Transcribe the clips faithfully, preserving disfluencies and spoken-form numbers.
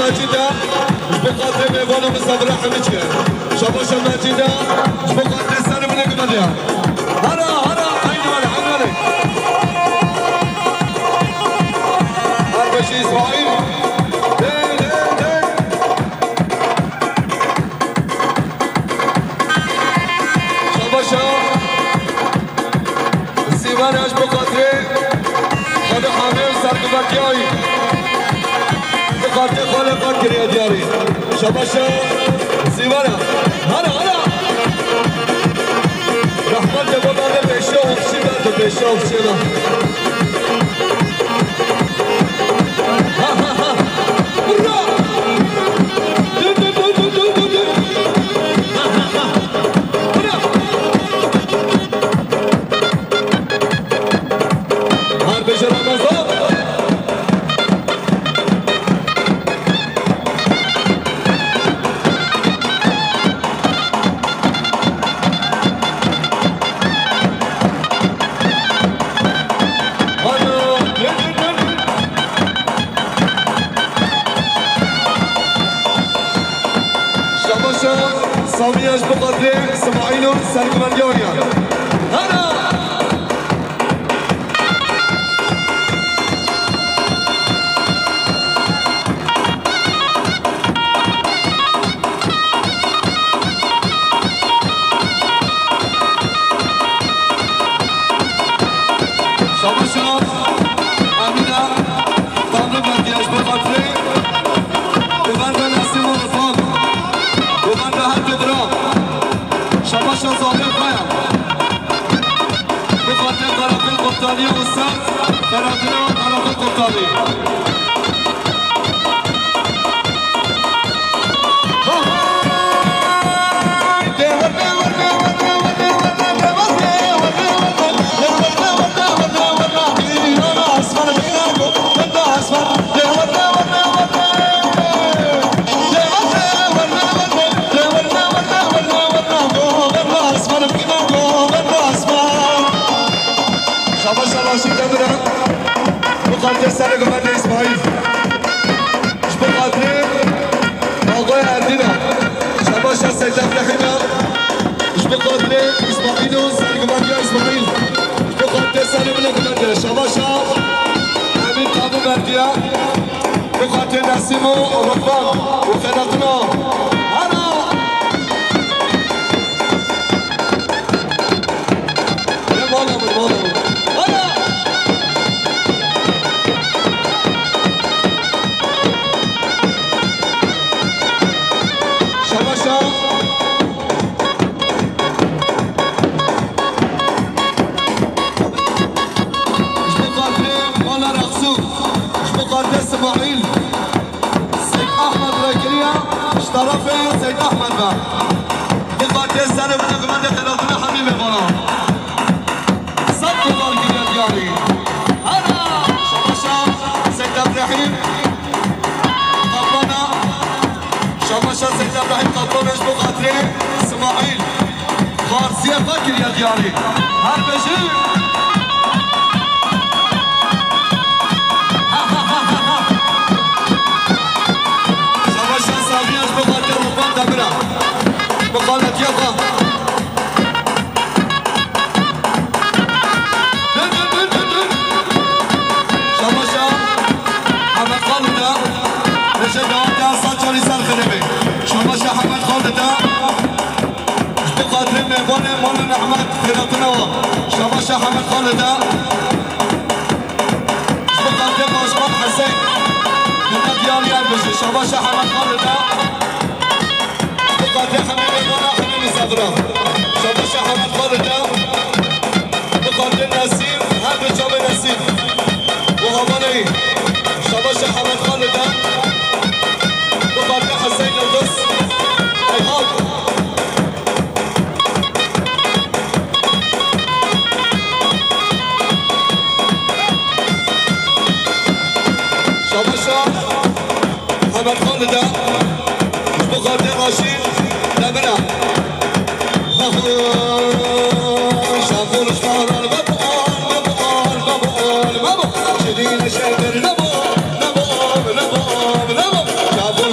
Mecîda, ji bo xatirê mêvana misafira hemî çi ye. Şabaşa Mecîda, ji bo xatirê serê min ê gimeliya. Hara, hara, eynî were, eynî were. Her beşî Îsmaîl. Hey, hey, hey. Şabaşa. Sîvana ji bo xatirê Xwedê hamê û serkuvetiya wî. Bi xatirê xalê xwe kiriye diyarî. Şabaşa Sîvana. Hana, hana. Rehmet de baba de pêşiya ofşî de, de pêşiya ofşî de. Ha, ha, ha. Bira! Dur, dur, dur. Ha, ha, ha. Bira! Her bêje Ramazan. Şabaşa Samiya ji bo xatirê Simaîl û serguvendiya wî ya. Hana! Şabaşa Emîna, Tanrı verdiye ji bo xatirê. Govenda Nesîm û Rifan. Govenda her du bira. Şabaşa Zalê Kaya. Bi xatirê Qereqil Qurtanî û ser xeradina Qereqil Qurtanî. Şabaş şabaşî demire. Bi xatirê serê govendê Îsmaîl. Ji bo xatirê Agoya Erdîna. Şabaşa Seyda Brehîma. Ji bo xatirê Îsmaîl û serguvendiya Îsmaîl. Ji bo xatirê serê min ê govendê. Şabaşa Emîn Tabu Merdiya. Bi xatirê Nesîm û Rifan û xelatina. Hana! Lê mala min, mala min. Hana! Şabaşa. Ji bo xatirê mala Rexsû, ji bo xatirê Simaîl, Seyd Ahmed rêkiriya, ji terefê Seyd Ahmed ve. Bi xatirê serê min ê govendê xelatina hemî mêvanan. Sed dolar giriya diyarî. Hana! Şabaşa Seyd Ebrahîm. Qaplana. Şabaşa Seyd Ebrahîm Qaplana ji bo xatirê Simaîl. Farsiyê xwe kiriye diyarî. Her bijî. Şabaşa Sabiya ji bo xatirê Rifan Demira. Bi xaletiya xwe. Şabaşa Hemed Xalida, Reşe Dawata, Saçarî Ser Xelebê. Şabaşa Hemed Xalida, ji bo xatirê mêvanê Mala Nehmet, xêratina wa. Şabaşa Hemed Xalida, ji bo xatirê Başkan Hesen, Hemed Diyarî Erbêjê. Şabaşa Hemed Xalida. Bi xatirê hemî mêvana, hemî misafira. Şabaşa Hemed Xalida. Bi xatirê Nesîm, her du çavê Nesîm. Û havanê wî. Şabaşa Hemed Xalida. Bi xatirê Hesên Yildiz. Ey hak. Şabaşa. Hemed Xalida, ji bo xatirê Raşîd, Demira. Şaxol ji Taran, mebo, mebo, mebo, mebo. Şirîn şeker, mebo, mebo, mebo, mebo. Şaxol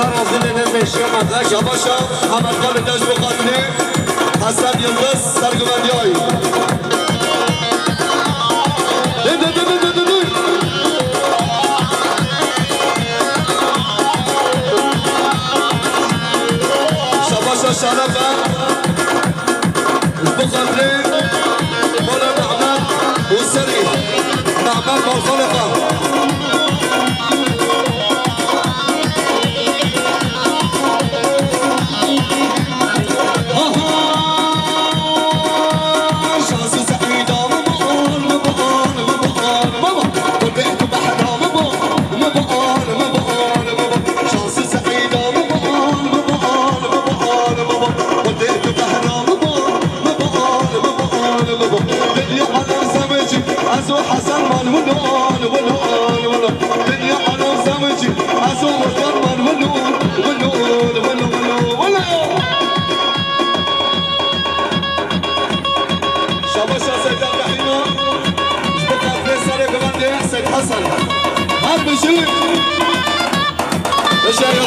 Razî lê nêzê şiyana. Şabaşa Hemed Xalid Ej bo xatirê Hesen Yildiz serguvendiyayî. Dur, dur, dur, dur, dur, dur. Şabaşa Şanefe. Bi xatirê mala Mehmet û serî Mehmet Balxaliqa. Şabaşa Seyda Rehîma, ji bo xatirê serê guvendê Seyd Hesen. Her bijî. Bişeyo.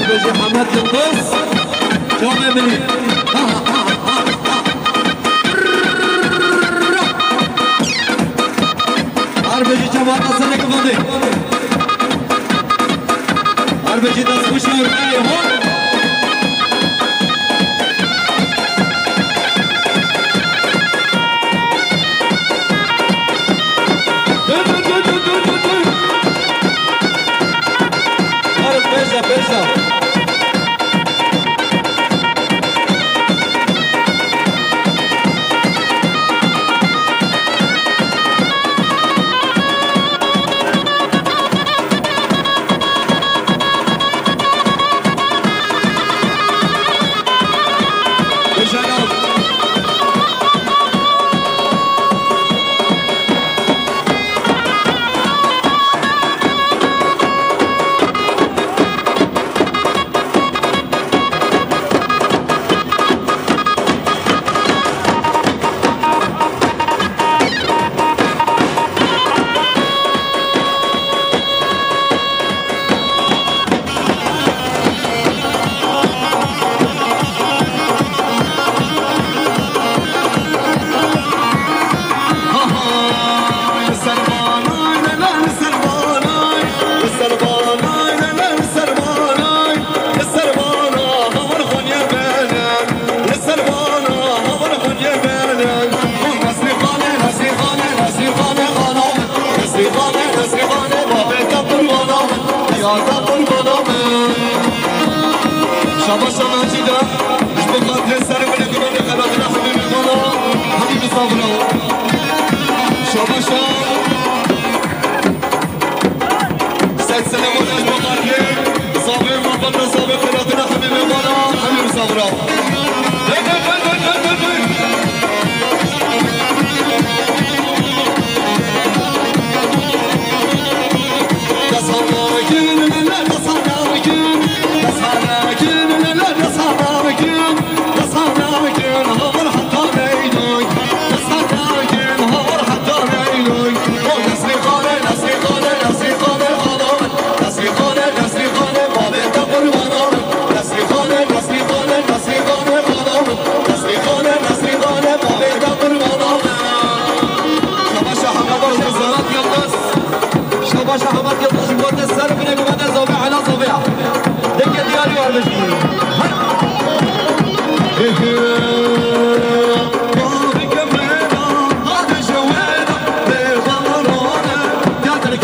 Bêjî Hemed Yildiz, çavê min î. Her bijî cemaata serê guvendê. Her bijî destxweş û hurmeyê ho. Dur, dur, dur. Arif, bêje, bêje.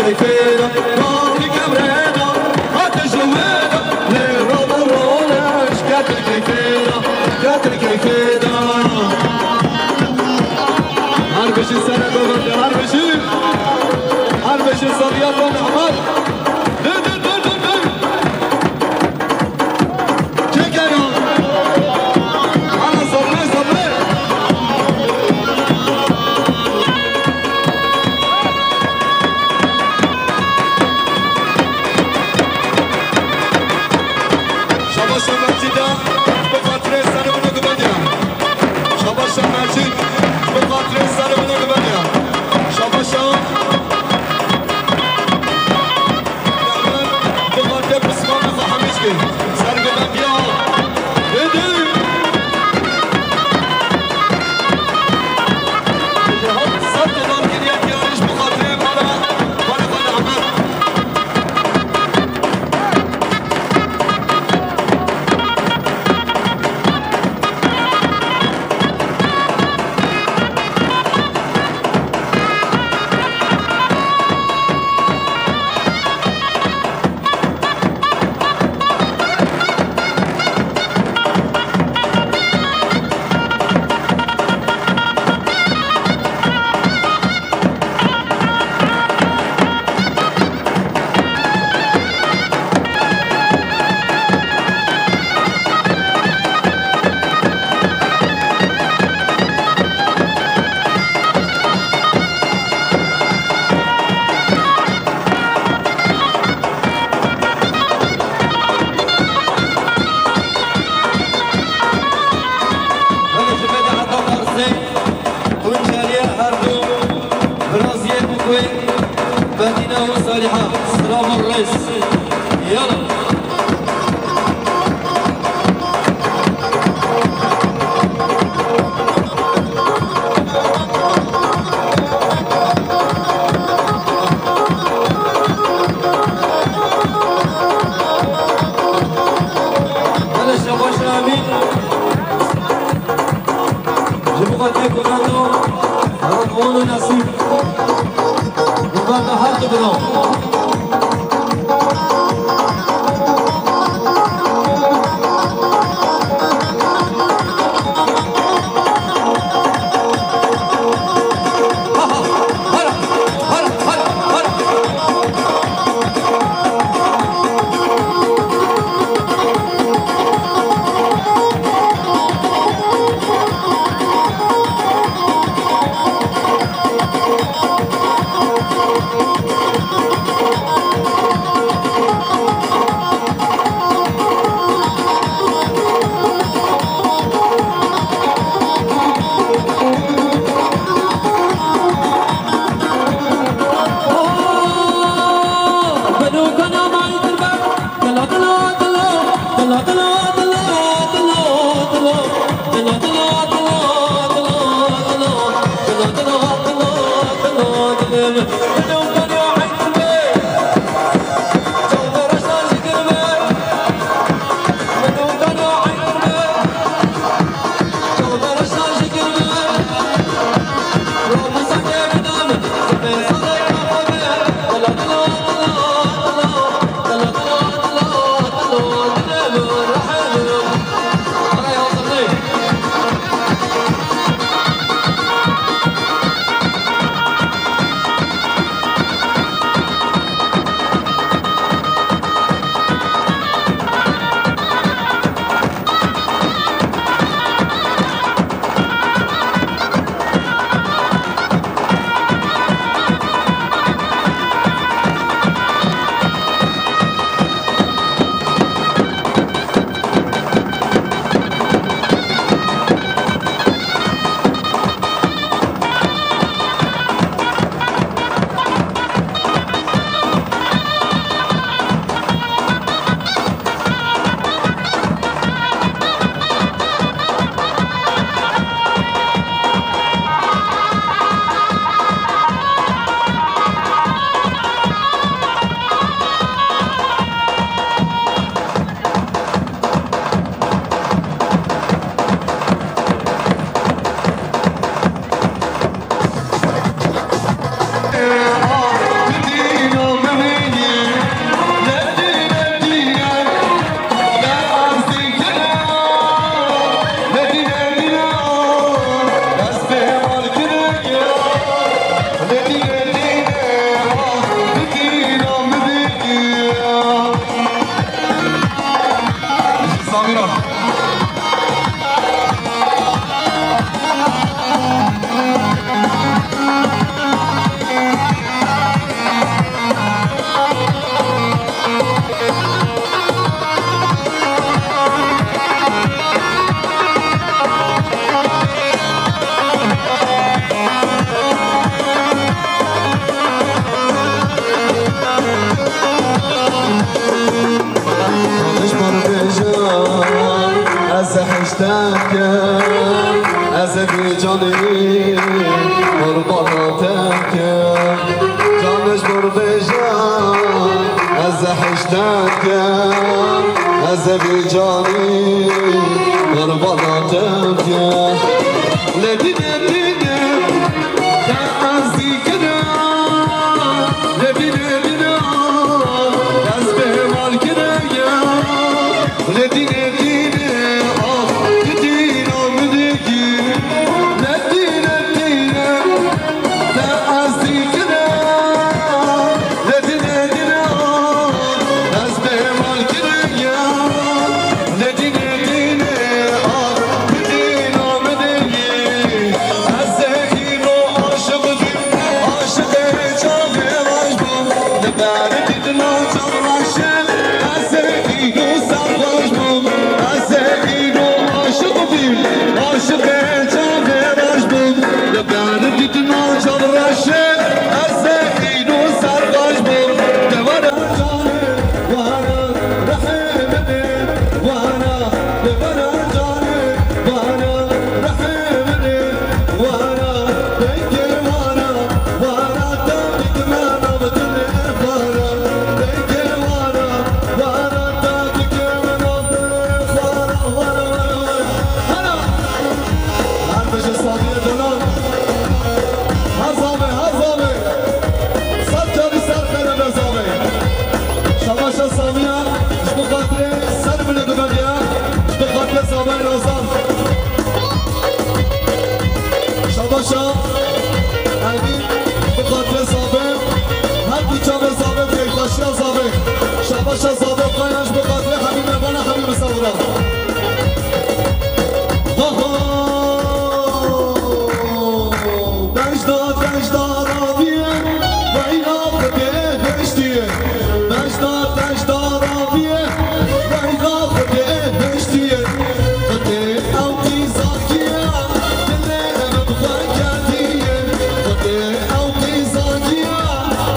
Her bijî sere govende, her bijî. Her bijî Sabiya Tom Ehmed. Dê, dê, dê, dê, dê. Çekerim. Ana sabır, sabır. Şabaş Mecîd, bi xatirê serê min û guvendiya. Şabaş Mecîd, bi xatirê serê min û guvendiya. Şabaş. Bi xatirê pismamê xwe hemî çikê. Serguvendiya. Êdî. Ji heft sed dinar kiriye diyarîş bi xatirê mala, mala xwe Ehmed. Belê ji vê de heta Qarsê, Tunçeriye her du biraziyê bi xwe, Medîne û Salîha, silav û rêz. Yala. Hele şabaş Emîn. Ji bo xwe tê guhendo, Ridwan û Nesîm. Guhendo her du bira. Te kim, ez ê vî canî qurbana te kim. Can ji bo bêje, ez ê hişte kim, ez ê vî canî qurbana te kim. Lê dîne dîne, te ez dîkine, lê dîne dîne, ez bê mal kine ye. Lê dîne dîne, ah, tu dîna min î. Lê dîne dîne, te ez dîkine. Lê dîne dîne, ah, ez bê mal kine ye. Lê dîne dîne, ah, tu dîna min î. Ez ê hîno aşiq bîm, aşiqê çavê baş bûm. Li ber dîtina çav reşê, ez ê îro serxweş bûm. Ez ê îro aşiq bîm, aşiqê çavê reş bûm. Li ber dîtina çav reşê, ez ê îro serxweş bûm. Te were canê, were rihê min ê, were li ber canê, were rihê min ê. Wana, dengê wana, wana, te dikime nav dilê xwe re. Dengê wana, wana, te dikime nav dilê xwe re. Wana, wana, wana. Hana! Her bijî Samiyê dilan. Ha Samê, ha Samê. Sed carî ser xêre be Samê. Şabaşa Samiya, ji bo xatirê ser min e dibe diya, ji bo xatirê Samê Razan. Şabaşa Emîn, bi xatirê Zabê, her du çavê Zabê, kêfxweşiya Zabê. Şabaşa Zabê xwe ya ji bo xatirê Hemî Mevana, Hemî Misafira. Ha ha! Bejda, bejda raviye, weyna xwedê hiştiye. Bejda, bejda raviye, weyna xwedê hiştiye. Xwedê ew qîzakiya dilê min bi xwe ketiye. Xwedê ew qîzakiya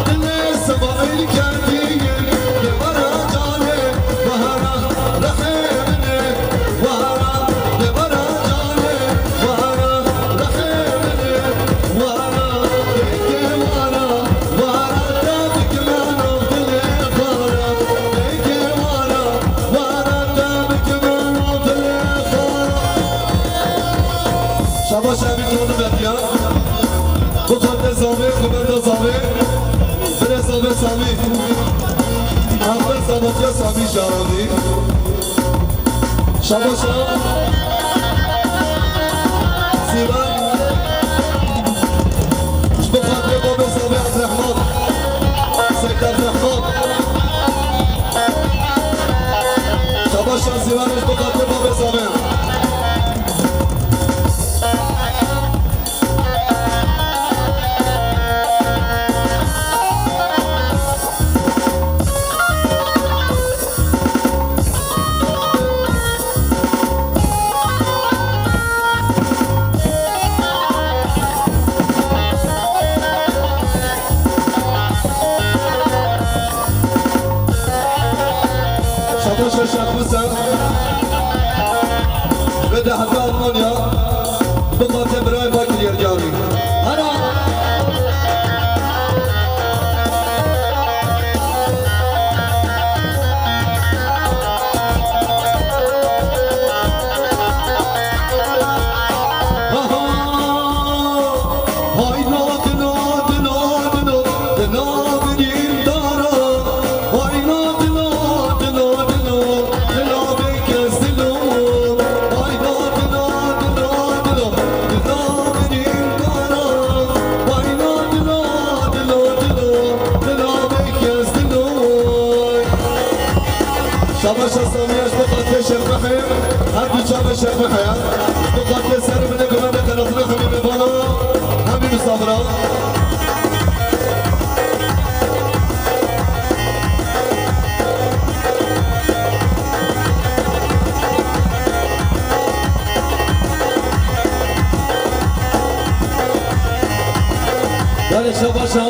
dilê Semaîl ketiye. Li were canê were rihê min e. Were li were canê were rihê min e. Were dengê were. Wara te dikime nav dilê xwe re. Dengê wara, wara te dikime nav dilê xwe re. Şabaş Emîn Tonim Medya. Bi xatirê Zamê, xebenda Zamê. Birê Zamê Samî. Axir Zamatiya Samî jarandî. Şabaşa. Sîvan. Ji bo xatirê babê Zavê Abdurrahman. Seyda Abdurrahman. Şabaşa Sîvan ji bo xatirê babê Zavê. Şabaş Şaxmisa. Ve de heta Almanya. Bi xatirê birayê Bakir Yercarî. Hera! Aha! Hayna dina, dina, dina, dina birîndara. Hayna dina, dina, dina, dina bêkes dilo. Hayna dina, dina, dina, dina birîndara. Hayna dina, dina, dina, dina bêkes dilo. Şabaşa Samiya ji bo xatirê Şêx Mehê, her du çavê Şêx Mehê ya. Ji bo xatirê serê min ê bi me de qenatina hemî mêvana, hemî misafira. Belê, şabaşa.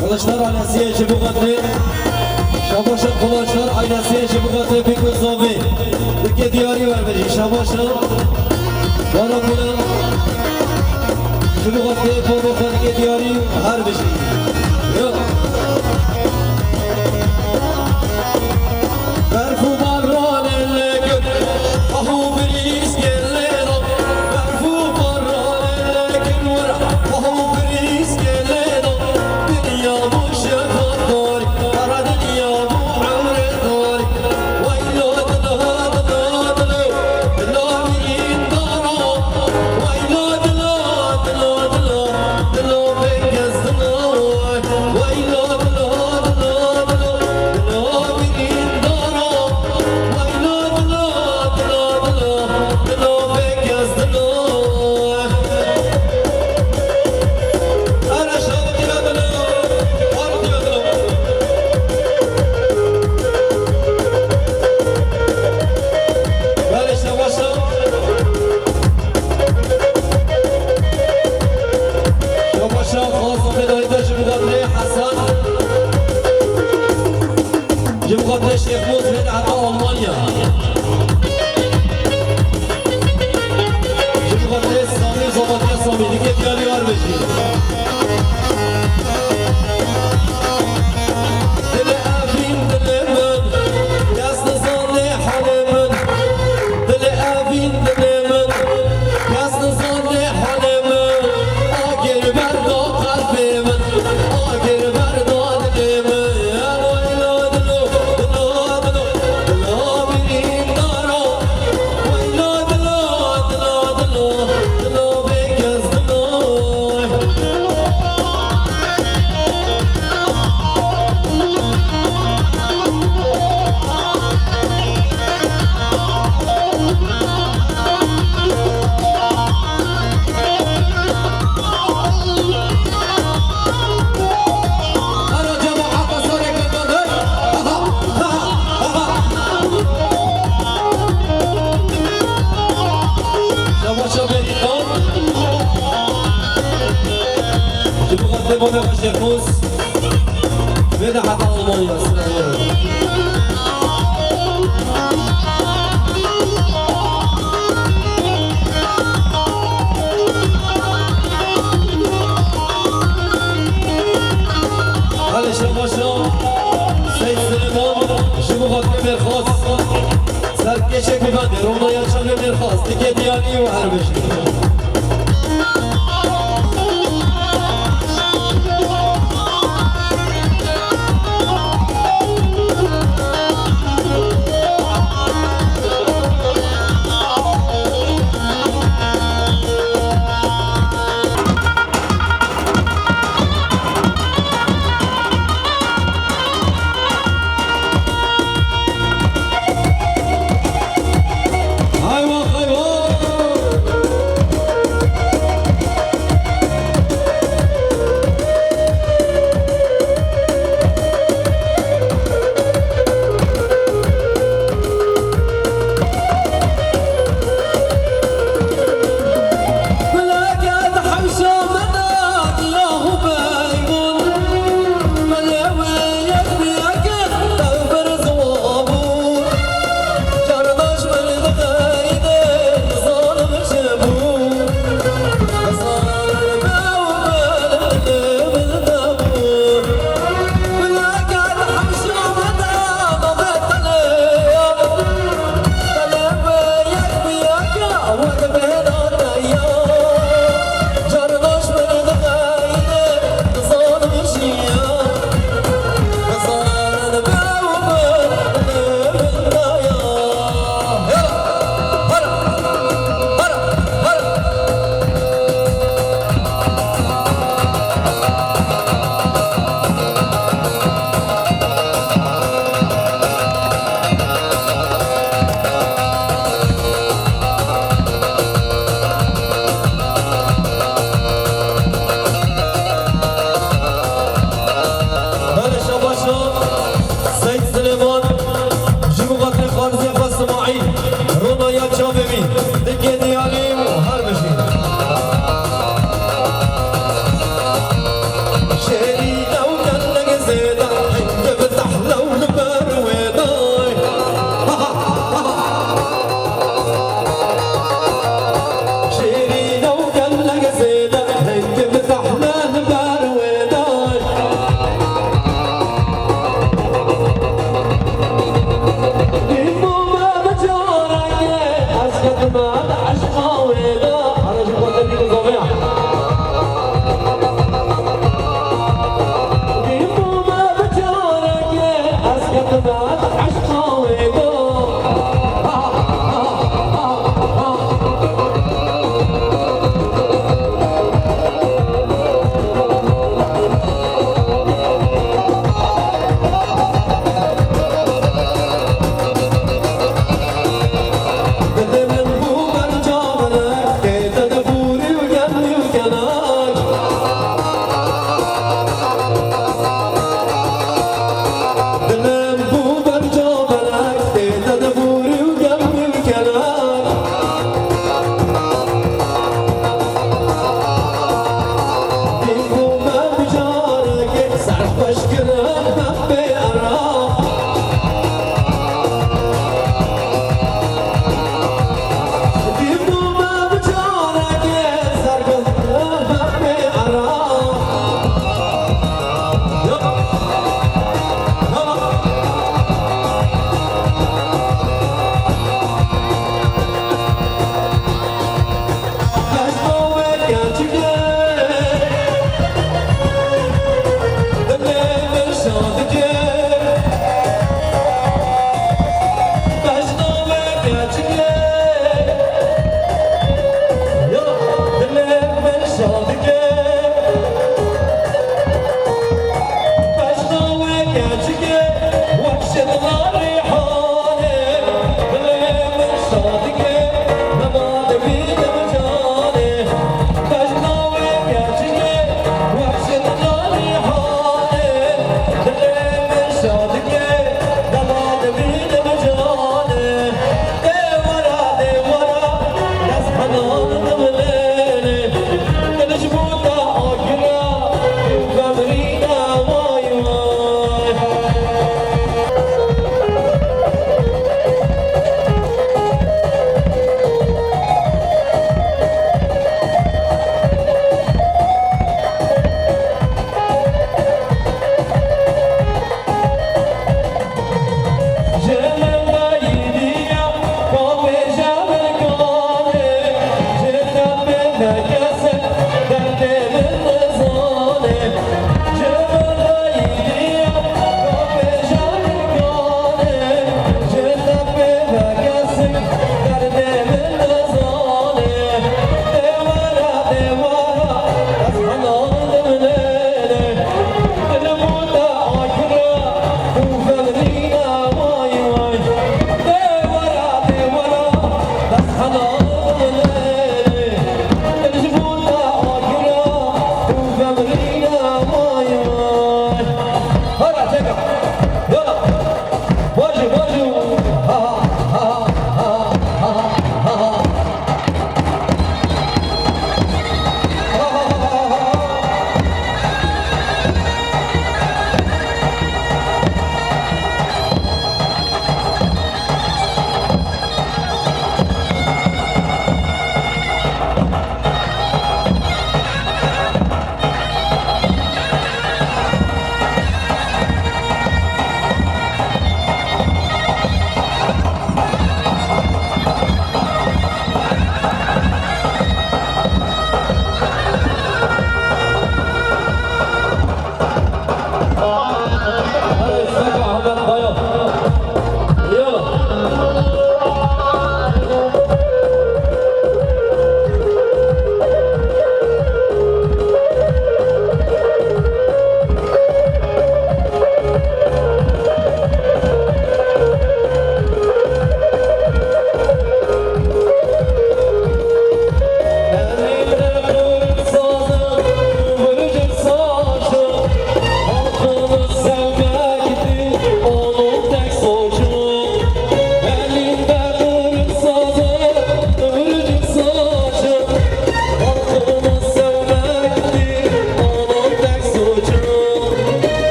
Kılıçlar ailesi için bu kadar. Şabaşa Kulaçlar ailesi ji bo xatirê pîk û zavê. Dikê diyarî werbejî. Şabaşa. Bara Kula. Ji bo xatirê babê xwe dikê diyarî her bijî. Yo. Berf û baranê lêkin, ah û birîskê lêdan. Berf û baranê lêkin were, ah û birîskê lêdan. Dinya bû şefatdarî, ara dinya bû ewrê darî. Weyla dila, dila, dila, dila birîndara. Weyla dila, dila, dila, dila bêkes dila. Weyla dila, dila, dila, dila birîndara. Weyla dila, dila, dila, dila bêkes dila. Ara şaxtiya dila, partiya dila. Belê şabaşa. Şabaşa xas fedayî de ji bo xatirê Hesen. Ji bo xatirê Şêx Mûs vê de heta Almanya. Ji bo xatirê Samî, Zomatiya Samî, dikê diyarî werbejî. Dilê evîn dilê min, kes nizane halê min. Dilê evîn dilê min, kes nizane halê min. Agir berda qelbê min, agir berda dilê min. Weyla dilo, dilo, dilo, dilo birîndara. Weyla dilo, dilo, dilo, dilo bêkes dilo. Şabaşa Berîkan. Ji bo xatirê babê xwe Şêxmûs. Vê de heta Almanya. Selamun aleyküm. Hale şabaşa Seyîd Silêman, ji bo xatirê Mêrxas. Serkeşê Gulbendê, Romanya Çavê Mêrxas, dikê diyarî û her bijî. Hayvan, hayvan!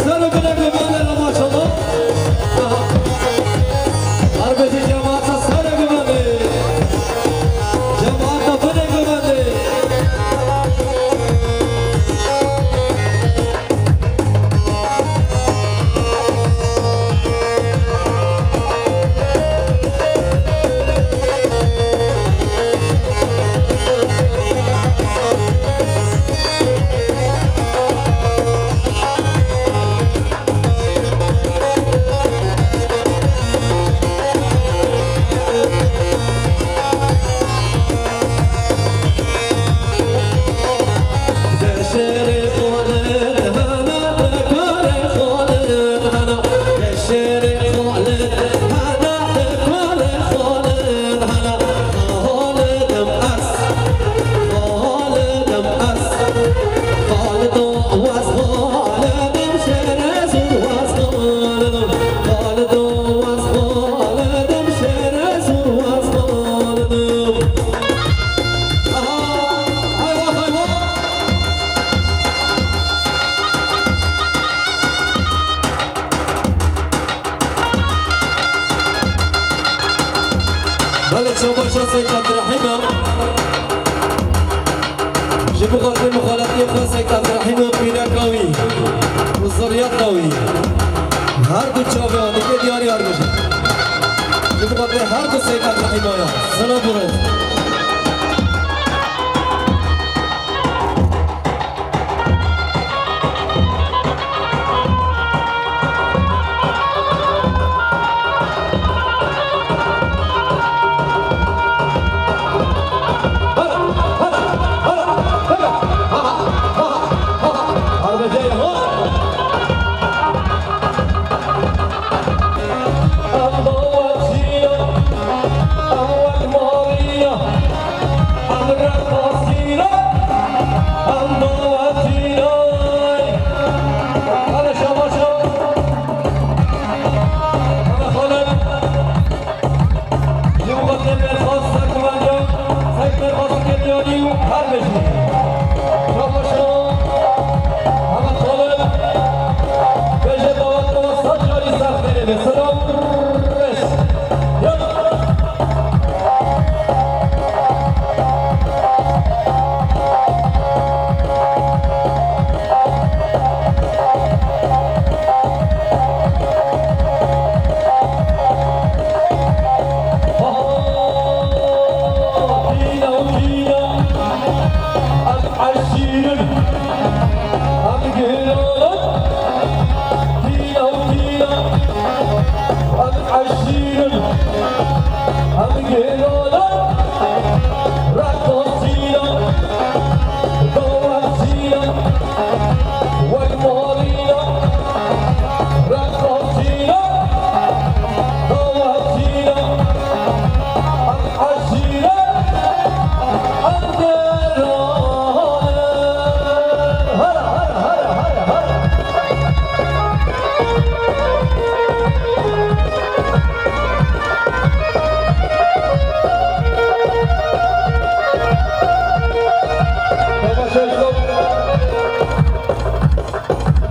Ser û binê guhmandê re, maşallah. Aha. Harbêjî cemaata ser û guhmandê. Cemaata binê guhmandê. Belê, çabaşa Seyîd Ebdurehîm e. Ji bo xatirê mixaletiyê xwe Seyîd Ebdurehîm û pîreka wî û ziriyeta wî, her du çavê wan dike diyarî harbêjî. Ji bo xatirê her du Seyîd Ebdurehîma ya. Silav û rêz.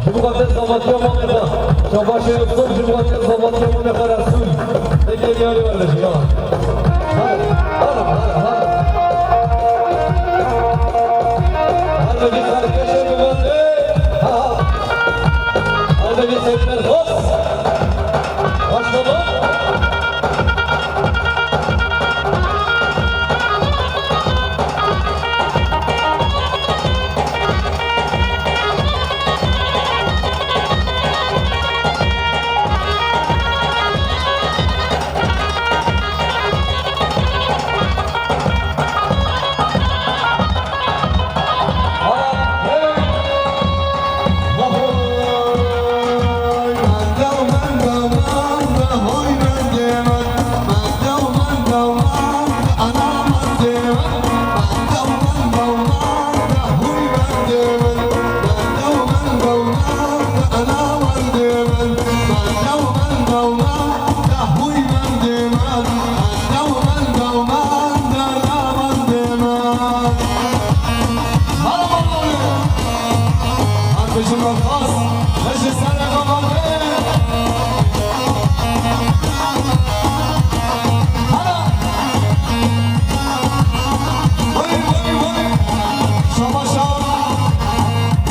Ji bo xatir zavatiya mamê xwe. Şabaşê Yusuf ji bo xatir zavatiya mamê xwe Resûl. Eke diyarî were ji ya. Hadi, hadi, hadi, hadi. Hadi, bir serkeşe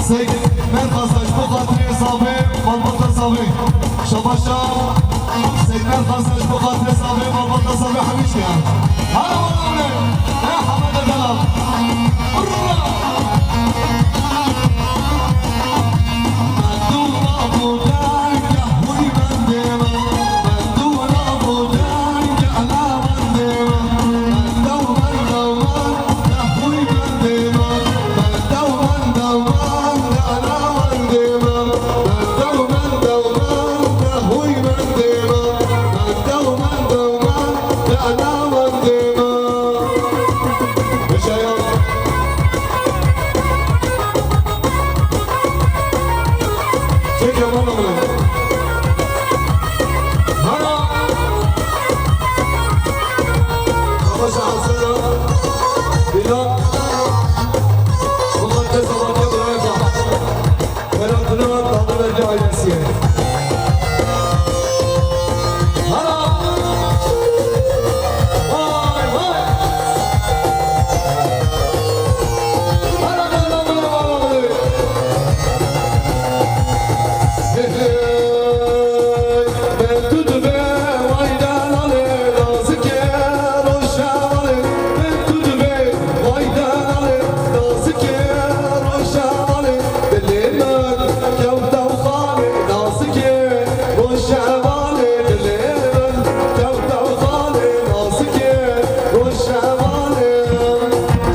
Seyîd Merhaz, ji bo xatirê Zavê, malbata Zavê. Şabaşa Seyîd Merhaz, ji bo xatirê Zavê, malbata Zavê hemî çiya. Hara wala wele. Eh, Hemede Delal. Urra.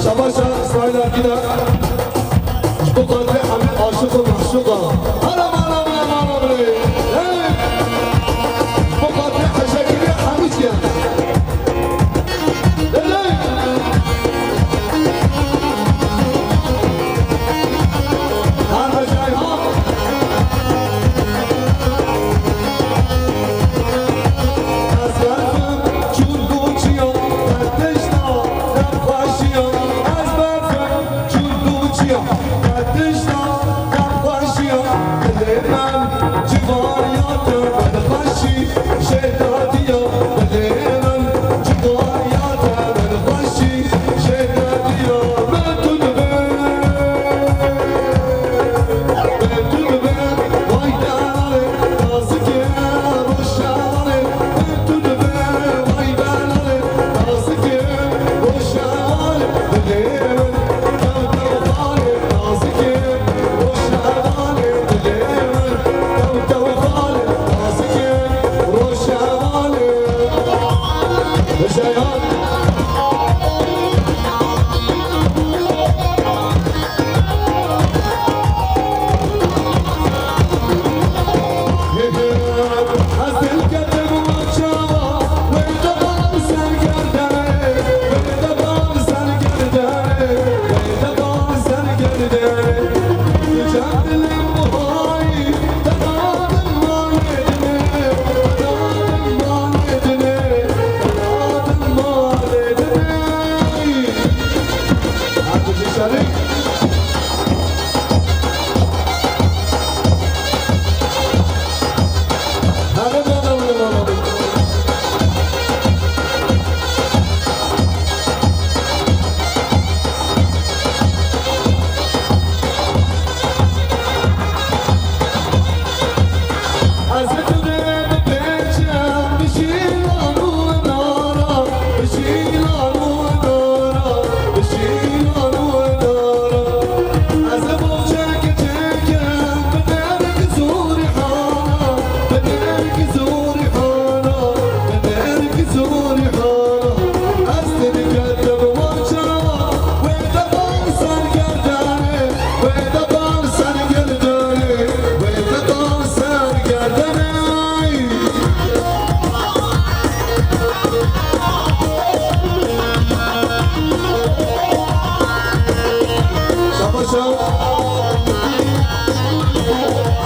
Şabaş, İsmail Ergin. Ji bo xatirê hemî aşiq û meşûqa. Hara mala me, mala me. Hey! Ji bo xatirê heşekirî hemî çiya. Hey! Her heşay ha. Ez berfim çûn bû çiya, te tişta nexweşiya. Ez berfim Çûn bû çiya, te tişta nexweşiya.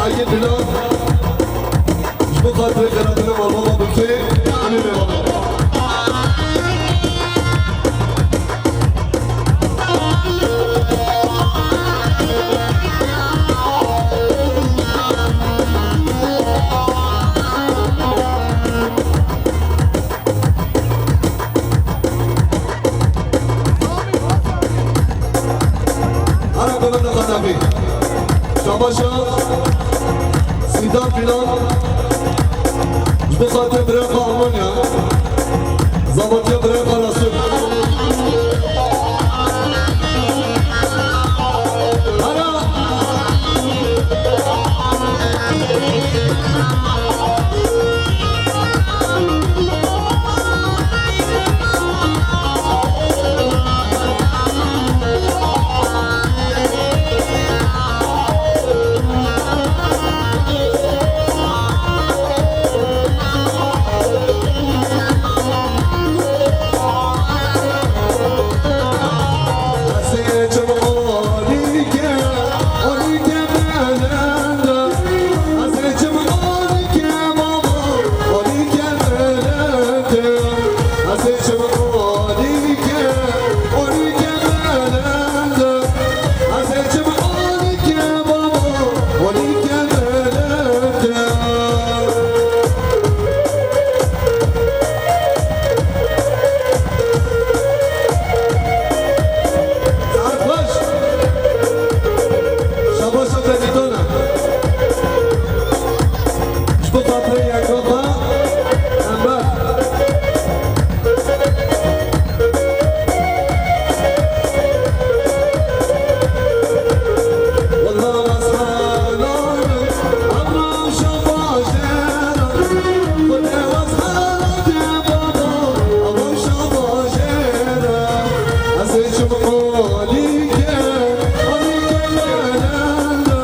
Ayê Bilal, ji bo xatirê xeratina malbata Bikê, em ê mêvan. Ara govenda Xatafî. Şabaşa Sîdan Filan. Ji bo xatirê birayê xwe Almanya. Zavatiya birayê xwe Rasul. Ara. Saet xweş. Şabaşa Benîtona. Ji bo xatirê yeka xwe, Enver. Wela ez helalim, em rewşa bajêr e. Xwedê ez helalim, baba, em rewşa bajêr e. Ez ê çim alîkê, alîkê belend e.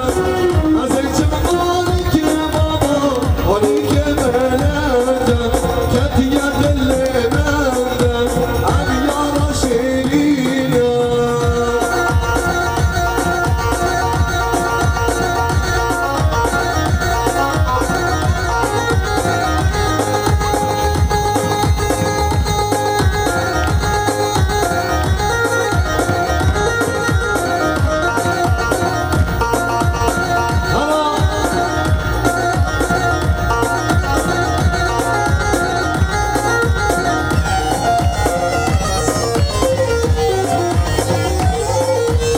Ez ê çim alîkê, baba, alîkê belend e. Ketiye dilê min de, ev yara şêrîn e.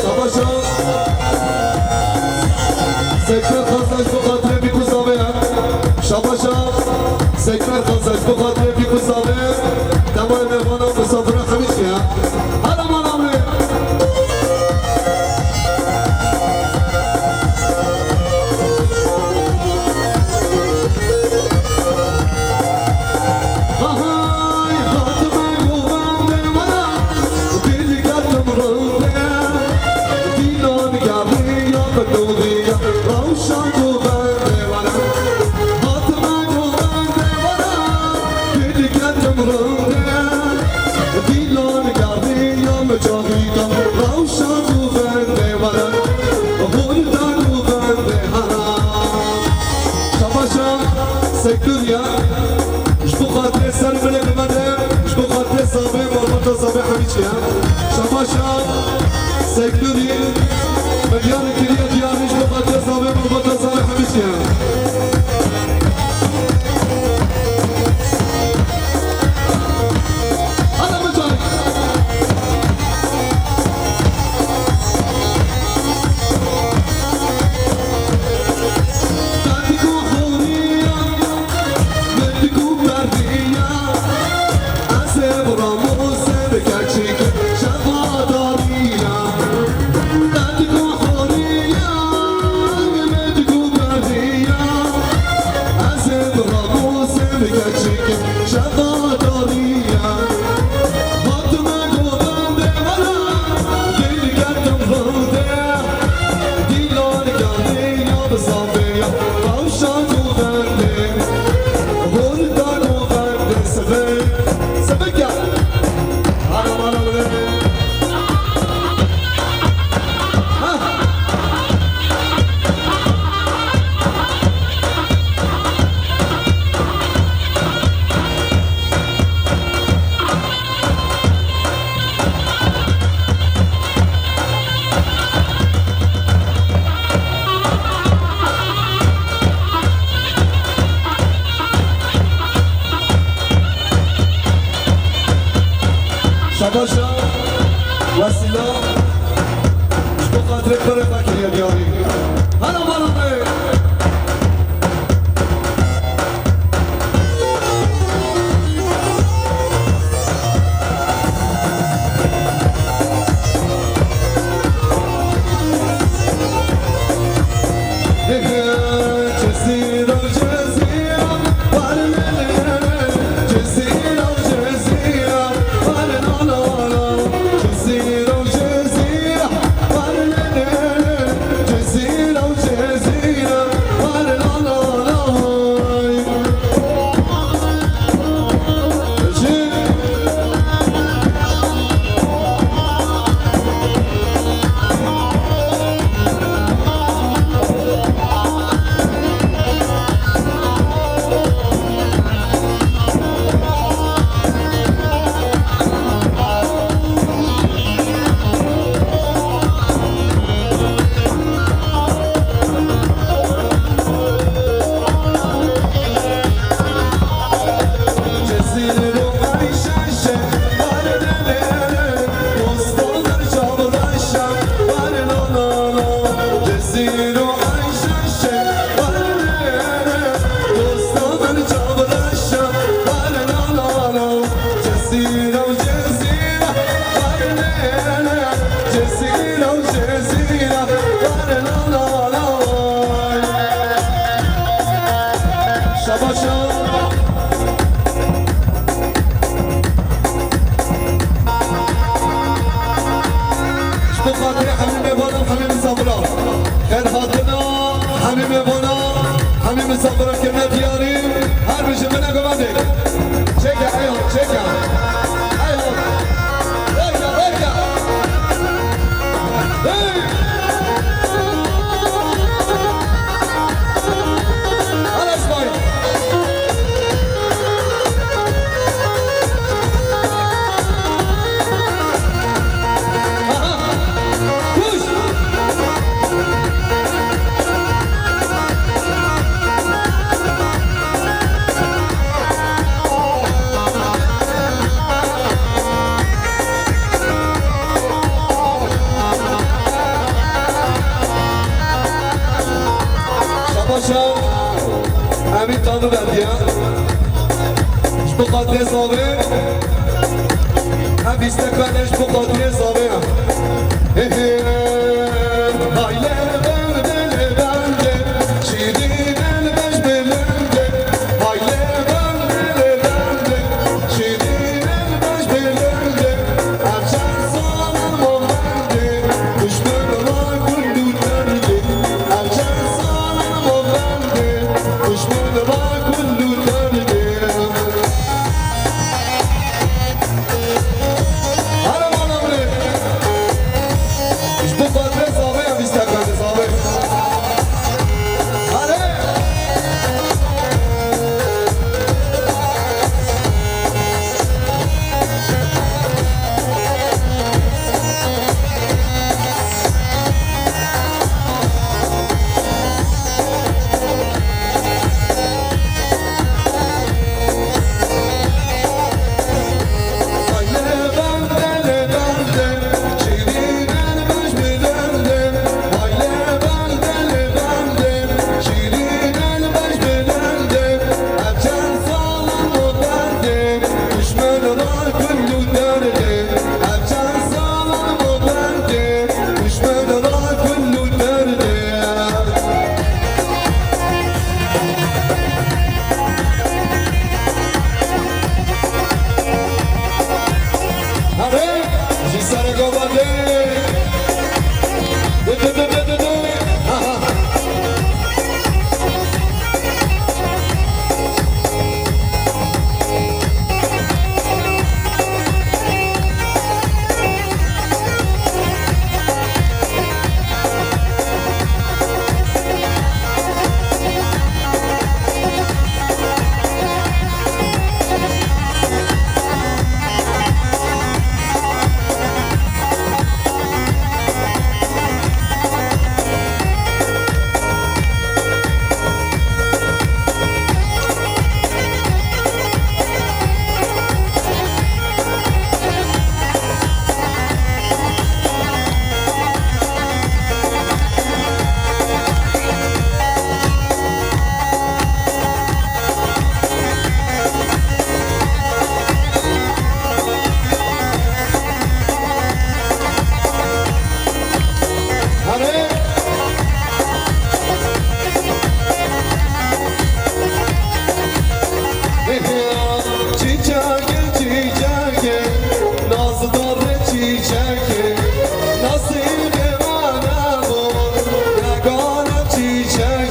Şabaşa Sekber Xansaç, bi xatirê Bîkû Zavê ya. Şabaşa Sekber Xansaç, bi xatirê Bîkû Zavê. Temay mêvana misafira hemî çi ya. Hela mala me. Ahay, Fatime govendê were, dil ketim rinde. Dîlan geriya bi dûriya, rewşa govendê were. Fatime govendê were, dil ketim rinde. Dîlan geriya, micahîda, rewşa govendê were. Hûn da govendê hera. Şabaşa Sektûriya. Ji bo xatirê ser milê bi me de, ji bo xatirê Zavê, malbata Zavê hemî çi ya. Şabaşa Sektûrî, milyarê kiriye diyarî, ji bo xatirê Zavê, malbata Zavê hemî çi ya. Hadi mi carî. Paşa, Wesîla, ji bo xatirê kurê xwe kiriye diyarî. Hela mala me. Şabaşa. Ji bo xatirê hemî mêvanan, hemî misafiran. Xêrhatina hemî mêvanan, hemî misafiran kirine diyarî. Her bijî bine govendê. Çêke, eyhan, çêke. Eyhan. Eyhan, eyhan. Hey! Hala İsmail. Aha. Kuş. Şabaşa. Emî tanî verdiye. Ji bo xatirê zavê. Ev îstek berde ji bo xatirê zavê. He he.